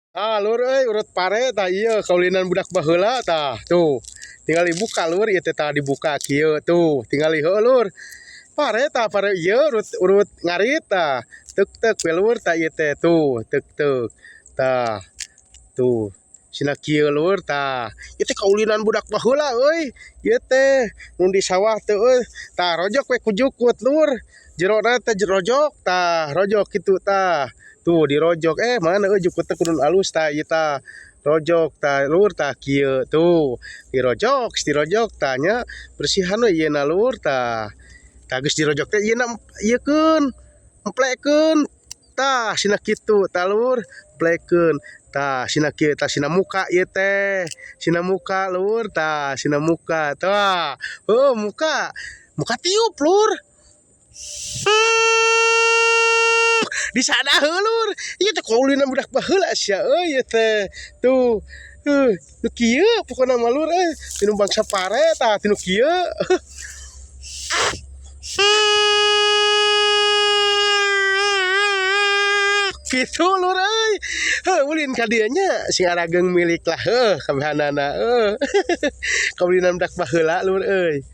Ah, lur euy, urut pare tah ieu kaulinan budak baheula tah. Tuh, tinggal dibuka lur ieu teh tah dibuka kieu tuh, tinggal heueuh lur. Pare tah pare ieu urut urut ngarit tah. Tek tek we lur tah ieu teh tuh, tek tek. Tah. Tuh, sina kieu lur tah. Ieu teh kaulinan budak baheula euy. Ieu teh mun di sawah teh euy. Tah rojok we ku jukut lur. Jerona teh rojok tah, rojok kitu tah. Tuh dirojok mana euy jukut teh kudu alus tah ieu tah. Rojok tah lur tah kieu tuh. Dirojok, dirojok tah nya bersihan we ieu na lur tah. Tah geus dirojok teh ieu na ieu keun emplekeun tah sina kitu tah lur, emplekeun. Tah sina kieu tah sina muka ieu teh. Sina muka lur tah, sina muka tah. Heuh muka, muka tiup lur. Disada heuh lur. Ieu teh kaulina budak baheula sia euy ieu teh. Tuh. Heuh, nu kieu pokona mah lur euy, tinu bangsa pare tah tinu kieu. Kitu lur euy. Heuh ulin ka dieu nya sing arageung milik lah heuh kabehanana heuh. Kaulinan budak baheula lur euy.